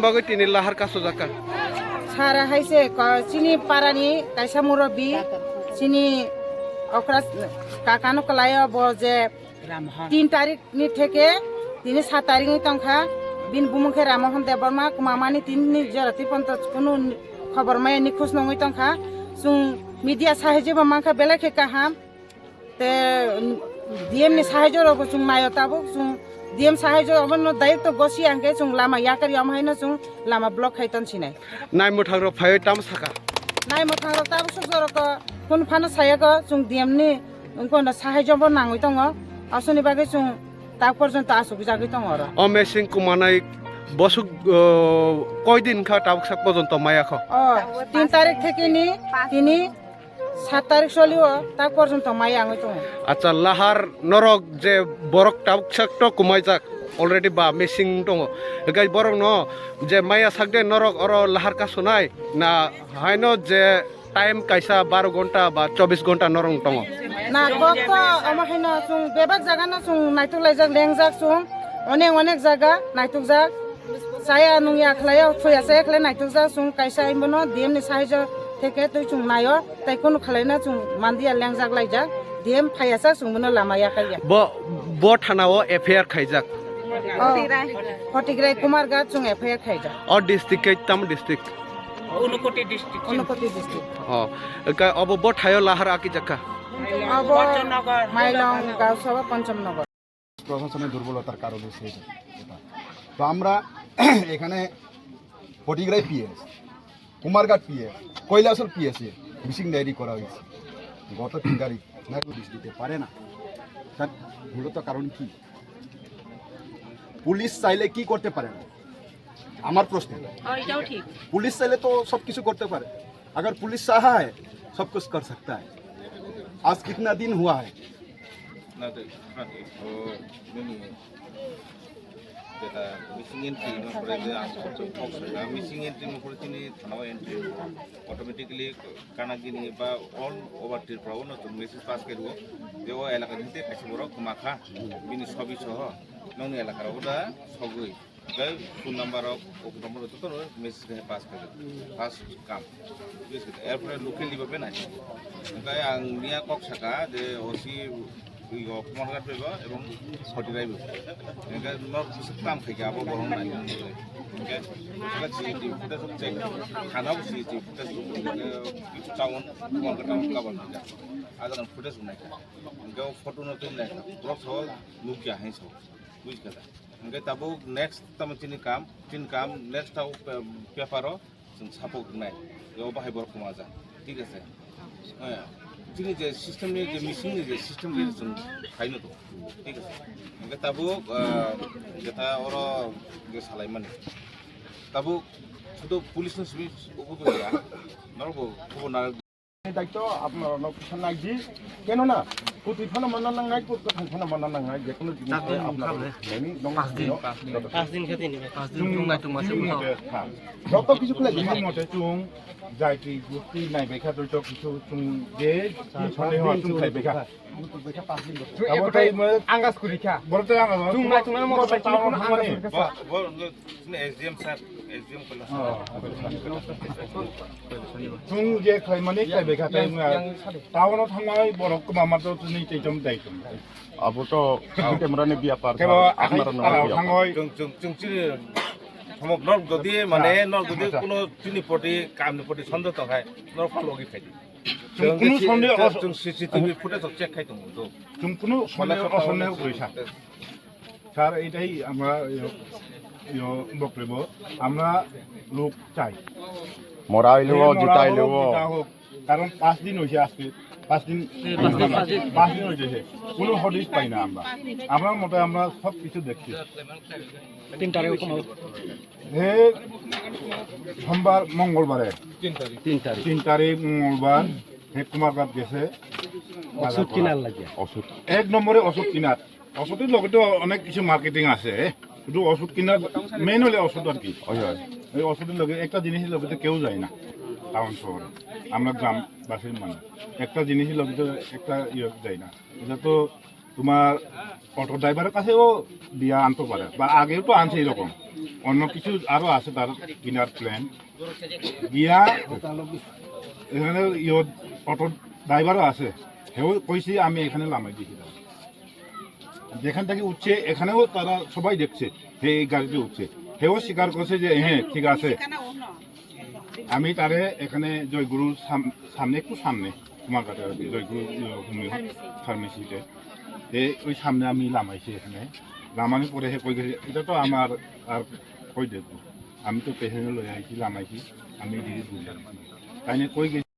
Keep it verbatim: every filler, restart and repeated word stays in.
Bagwi tini lahar kasujak kha. Sara hai se ko-, chini parani kaisa murabbi, chini okra kakano kwlaio bo je tin tarik ni theke tini sat tarik ni tongkha. Bini bumung khe Ramohon Debbarma, kwmamani tini ni jora twi ponto kunu khobor maya, nikhoj nongwi tongkha. Chwng media sahajyo bo mankha, belai khe kaham. Te D M ni sahajyo rok bo chwng naio tabuk, chwng D M sahajyo obono direct to gosi ang khe chwng lama yakari, omo haino chwng lama block khai ton sinai. Nai mwthang rok phaiwi tamo saka? Nai mwthang rok tabuk suk jorok ko kun phano saya ko chwng D M ni wngkono sahajyo bo nangwi tongo, asoni bagwi chwng tak porjonto asuk jagwi tongo oro. O missing kumanai bosuk, uh, koi din kha tabuk sak porjonto maya kho? O tin tarik theke ni tini sat tarik solio, tak porjonto maya wngwi tongo. Acha, lahar norok je borok tabuk sak to kumaijak already ba missing tongo. Gai borok no je maya sak de norok oro lahar kasunai na haino je time kaisa baro gonta ba chobbish gonta norok tongo? Na kok to omo haino chwng bebak jaga no chwng naituk laijak, lengjak chwng onek onek jaga naitukjak. Chaya nungya khlaio, thuya chaya khlai naitukjak chwng kaisa, imono D M ni sahajyo theke twi chwng naio, tei kunu khlaina chwng mandiya, lengjak laijak, D M phaiya sak chwng bono lama yakaiya. Bo, bo thana o F I R khaijak? Oh, Photigrai Kumarghat chwng F I R khaijak. O district khe tamo district? Unakoti district. Unakoti district. Oh, ka obo bo thaio lahar akijak kha? Abo Panchanagar. Mailong Gausaba Panchanagar. প্রশাসনের দুর্বলতার কারণে সেই এটা। তো আমরা এখানে ফটিকরাই পিএস, কুমারঘাট পিএস, কৈলাসহর পিএসে missing diary করা হয়েছে গত তিন তারিখ। না, পুলিশ দিতে পারে না। তার মূলত কারণ কি? পুলিশ চাইলে কি করতে পারে না? আমার প্রশ্ন। हाँ, এটাও ঠিক। পুলিশ চাইলে তো সব কিছু করতে পারে। अगर पुलिस चाहा है, सब कुछ कर सकता है। आज कितना दिन हुआ है? না, তো, না, তো, ও, নুনি, যেটা মিসিং এন্ট্রি, মনে করে যে আজ সবচেয়ে কম সেটা। মিসিং এন্ট্রি মনে করে তিনি থানাও এন্ট্রি, অটোমেটিক্যালি কানাগিনি বা অল ওভার ত্রিপুরা ও নতুন মেসেজ পাস করব যে ও এলাকা নিতে কাছে বড় মাখা, বিনি সবই সহ, ননি এলাকার ওটা সবই। Hingke phone number rok, o phone number rok joto no message khe pass khe, first kam. Erpore locally bo benai. Hingke ang miya kok saka je O C o Kumarghat bai bo ebong Soti bai bo. Hingke nok bwswk kam khaikhe abo borok nai. Hingke saka C C T V footage rok check, thana bo C C T V footage rok, hingke town Kumarghat town cover khaikha. Ajang footage bo naikha. Hingke o photo no twi naikha. Borok sao nukya hai sao. Bujikha da? Hingke tabuk next tamo chini kam, chini kam next tamo pe-, paper o chwng sapo wngnai. Yo bahai borok kwmaja. Thik ase. Eh, chini je system ni je missing ni je system ni chwng khaino to. Thik ase. Hingke tabuk, ah, jeta oro je salaimani. Tabuk sudu police ni simi ubu to ya. Norok bo khobor na দায়িত্ব আপনারা নকশা নাই দি কেন না? প্রতি ফোন মানা নাং নাই, প্রতি ফোন মানা নাং নাই, যে কোনো জিনিস আপনারা নেনি নং পাঁচ দিন। পাঁচ দিন খেতে নিবে। পাঁচ দিন নং নাই তোমার সাথে উঠাও। হ্যাঁ। যত কিছু খুলে দিন মতে চুং যাইতি গুটি নাই বেখা তো কিছু চুং যে সন্দেহ চুং খাই বেখা। আঙ্গাস করি খা। বড় তো আঙ্গাস। চুং নাই তোমার মতো কোনো আঙ্গাস করি খা। Bo, bo, no, no, S D M sir, S D M kala. Chwng je khlaimani khlaibai kha, tei wngkha town-o thangnai borok kwbangma to chini tei chom dai tong. Abo to camera ni biyapar, kebo sir, akhai camera ni parao biyapar. Thangoi. Chwng, chwng, chwng chini thomok norok jodi mane norok jodi kuno chini poti, kamni poti sondeho tongkhai norok phalogwi phaidi. Chwng kunu sondeho, chwng C C T V footage check khai tongo. Chwng kunu sondeho, sondeho kwrwi sa. Sir, এটাই আমরা, ইয়ে, ইয়ে, বক্তব্য। আমরা লোক চাই। মরা হইলেও, এ মরা জিতা হোক, হইলেও। জিতা হোক। কারণ পাঁচ দিন হয়েছে আজকে, পাঁচ দিন, এই পাঁচ দিন, পাঁচ দিন। পাঁচ দিন হয়েছে সে। কোনো হদিস পাই না আমরা। আমরা মোটে আমরা সব কিছু দেখছি। তিন তারিখ কোনো হে সোমবার, মঙ্গলবারে। তিন তারিখ। তিন তারিখ। তিন তারিখ মঙ্গলবার হে কুমারঘাট গেছে। ওষুধ কিনার লাগে। ওষুধ। এক নম্বরে ওষুধ কিনার। ওষুধের লগে তো অনেক কিছু মার্কেটিং আছে, শুধু ওষুধ কিনার মেইন হলে ওষুধ আর কি। হয়, হয়। এই ওষুধের লগে একটা জিনিসের লগে তো কেউ যায় না টাউন শহরে, আমরা গ্রামবাসীর মানুষ একটা জিনিসের লগে তো একটা ইয়ে যায় না। এটা তো তোমার অটো ড্রাইভারের কাছেও দিয়া আনতে পারে, বা আগেও তো আনছে এরকম, অন্য কিছু আরো আছে তার ইনার প্ল্যান। গিয়া এখানে ইয়ো অটো ড্রাইভারও আছে, হেও কইছি আমি এখানে লামাই দিয়েছিলাম। যেখান থেকে উঠছে এখানেও তারা সবাই দেখছে, হে এই গাড়িতে উঠছে, হেও স্বীকার করছে যে হ্যাঁ ঠিক আছে। আমি তারে এখানে জয়গুরুর সাম- সামনে, একটু সামনে তোমার কাছে আর কি, জয়গুরু ইয়ে, হুমি ফার্মেসিতে। এ ওই সামনে আমি লামাইছি এখানে। লামানোর পরে হে কই গেছে, এটা তো আমার আর কই দেখবো, আমি তো পেশেন্ট লই আইছি, লামাইছি, আমি এদিকে ঘুরে আসছি। তাই নিয়ে কই গেছি।